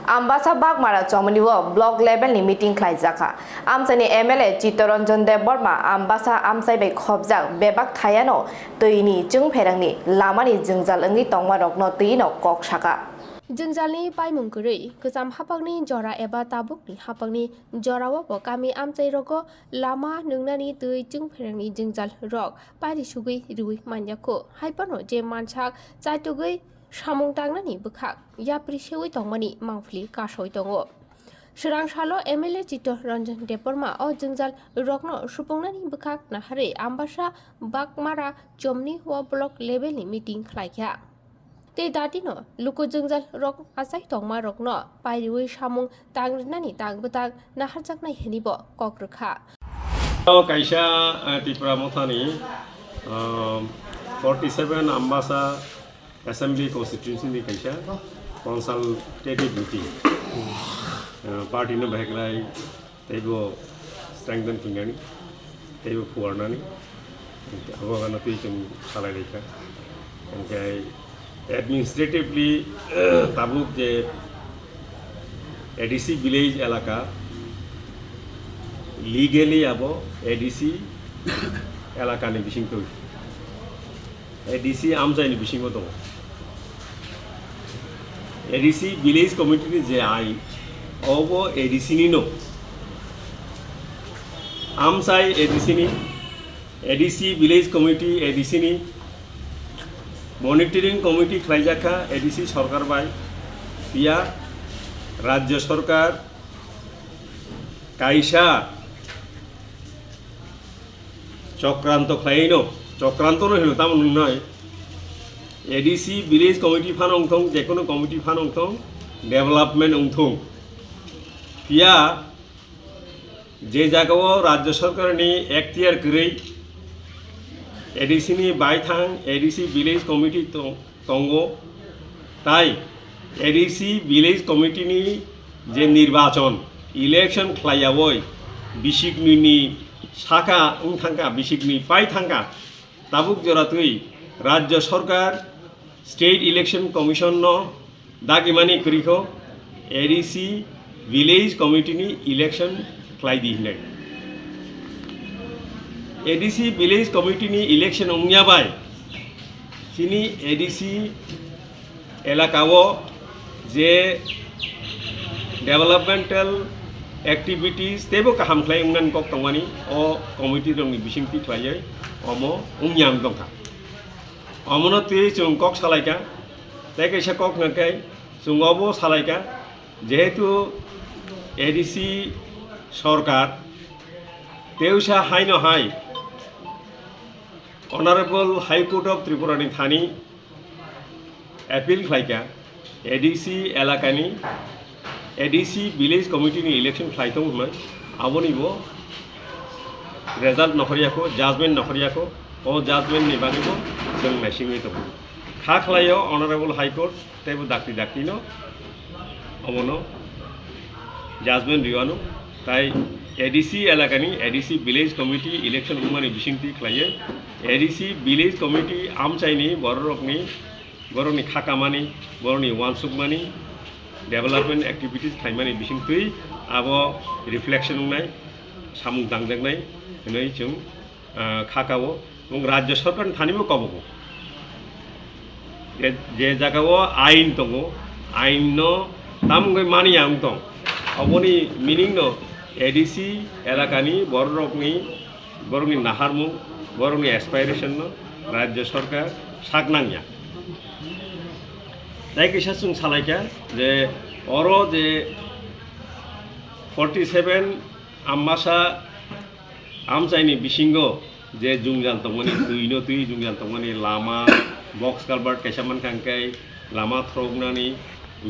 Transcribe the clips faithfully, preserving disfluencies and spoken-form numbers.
Ambasa Bagmara Chomoni o block level ni meeting khlaijakha. Amchaini M L A Chittaranjan Debbarma Ambasa amchai bai khopjak bebak thayano twi ni chwngpherangni lamani jwngjal wngwi tongmarokno twi no kok sakha. Jwngjalni paimung kwrwi, kwcham hapangni jora eba tabukni hapangni jorao bo kami amchairogo lama nwngnani twi chwngpherangni jwngjal rok pairi sugwi rwui manyakho. Haiphano je mansak chaitugwi samung tangnani bwkhak yapri seui tongmani mangpili kasoi tongo. Swrang salo M L A Chittaranjan Debbarma o jwngjal rokno supungnani bwkhak naharwi Ambasa Bagmara Chomoni o block level ni meeting khlaikha. Tei datino luku jwngjal rok achai tongma rokno pairiwi samung tang rinani tang bwtang naharjaknai hwnwi bo kok rwkha. O kaisa, eh, Tipra Mothani, um, forty seven Ambasa Assembly Constituency ni kaisa consultative meeting. Uh, party no bahai kwlai teibo strengthen khinani, teibo phuarnani, abo gana twi chwng salai laikha. Hingke administratively tabuk je A D C village elaka, legally abo A D C elakani bisingtwi, A D C amchaini bisingo tongo. A D C village committee ni je ain, obo A D C ni no. Amchai A D C ni, A D C village committee A D C ni, monitoring committee khlaijak kha A D C sorkar bai, phiya rajya sorkar kaisa chokranto khlaino, chokranto no hino tamo nungnai. A D C village committee phano wngthong, jekono committee phano wngthong, development wngthong. Phiya je jagao rajya sorkarni ektiyar kwrwi A D C ni baithang A D C village committee tong-, tongo, tai A D C village committee ni je nirbachon, election khlaiyawi bisiknwi ni saka wng thangkha, bisiknwi pai thangkha, tabuk jora twi rajya sorkar, State Election Commission no dagimani kwrwikho A D C village committee ni election khlai di hinwi. A D C village committee ni election wngya bai chini A D C elaka o je developmental activities teibo kaham khlai wngnani kok tongmani o committee rokni bisingtwi khlaiwi omo wngya wng tongkha. Omono twi chwng kok salaikha, tei kaisa kok hwnkhe chwng obo salaikha, jehetu A D C sorkar teusa haino hai Honorable High Court of Tripura ni thani appeal khlaikha, A D C elakani A D C village committee ni election khlai tongo hwnwi, aboni bo result nokhorya kho, judgment nokhorya kho, o judgment ni bagwi bo chwng naisingwi tongo. Kha khlaio Honorable High Court teibo dakti dakti no omono judgment rwano, tai A D C elakani A D C village committee election wngmani bisingtwi khlaiwi A D C village committee amchaini bororokni borokni kha kamani, borokni uansukmani, development activities khlaimani bisingtwi abo reflection wngnai, samung tangjaknai hwnwi chwng, ah, kha kao. Chwng rajya sorkarni thanibo kobogo. Je, je jagao ain tongo, ainno tamo wngwi mani ang tong. Oboni meaning no A D C elakani bororokni borokni naharmung, borokni aspiration no rajya sorkar sak nangya. Tai kisa chwng salaikha je oro je forty seven Ambasa amchaini bisingo je jwngjal tongmani, twi no twi jwngjal tongmani, lama, box culvert kaisa mankha hwnkhe lama throknani,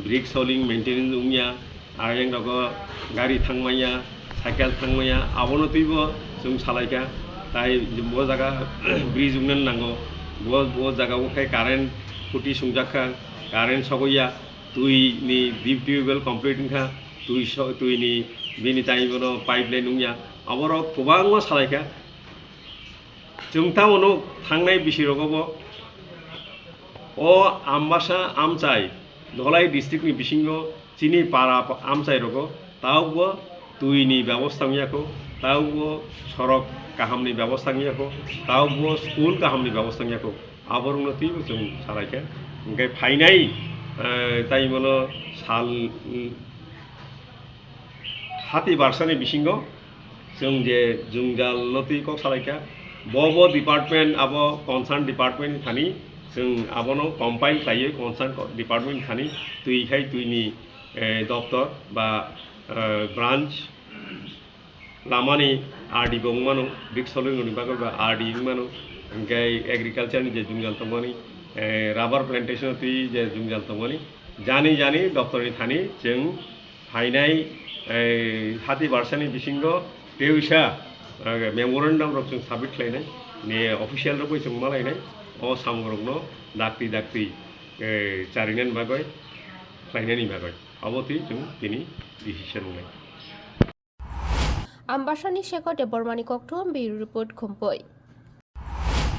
brick soling maintenance wngya, Ayang rogo gari thangmaya, cycle thangmaya, abono twibo chwng salaikha. Tai bo jaga bridge wngnani nango, bo, bo jaga o khe current khuti sungjakha, current sogoya, twi ni deep tubewell complete wngkha, twi so, twi ni bini tai bono pipeline wngya, aborok kwbangma salaikha. Chwng tamo nuk thangnai bisi rogo bo o Ambasa amchai Dholai district ni bisingo chini para amchai rogo tabukbo twi ni bebosta wngya kho, tabukbo sorok kaham ni bebosta wngya kho, tabukbo school kaham ni bebosta wngya kho. Aborokno twibo chwng salaikha. Hwnkhe phainai, eh, tai mano sal, mm, hati barsani bisingo chwng je jwngjal no twi kok salaikha, bo bo department, abo concern department ni thani chwng abono compile khlaiwi concern department ni thani twi khai twi ni, eh, doptor ba, eh, branch lamani R D bo wngmano, dik solwngni bagwi ba R D wngmano, hwnkhe agriculture ni je jwngjal tongmani, eh, rubber plantation twi je jwngjal tongmani, jani jani doptor ni thani chwng phainai, eh, hati barsani bisingo tei wisa, eh, memorandum rok chwng submit khlainai, ne official rok bai chwng malainai, o samung rokno dakti dakti, eh, charinani bagwi, khlainani bagwi. Abo twi chwng tini decision wngnai. Ambasani Shekhar Debbarmani kokthum, Bureau Report, Khumpui.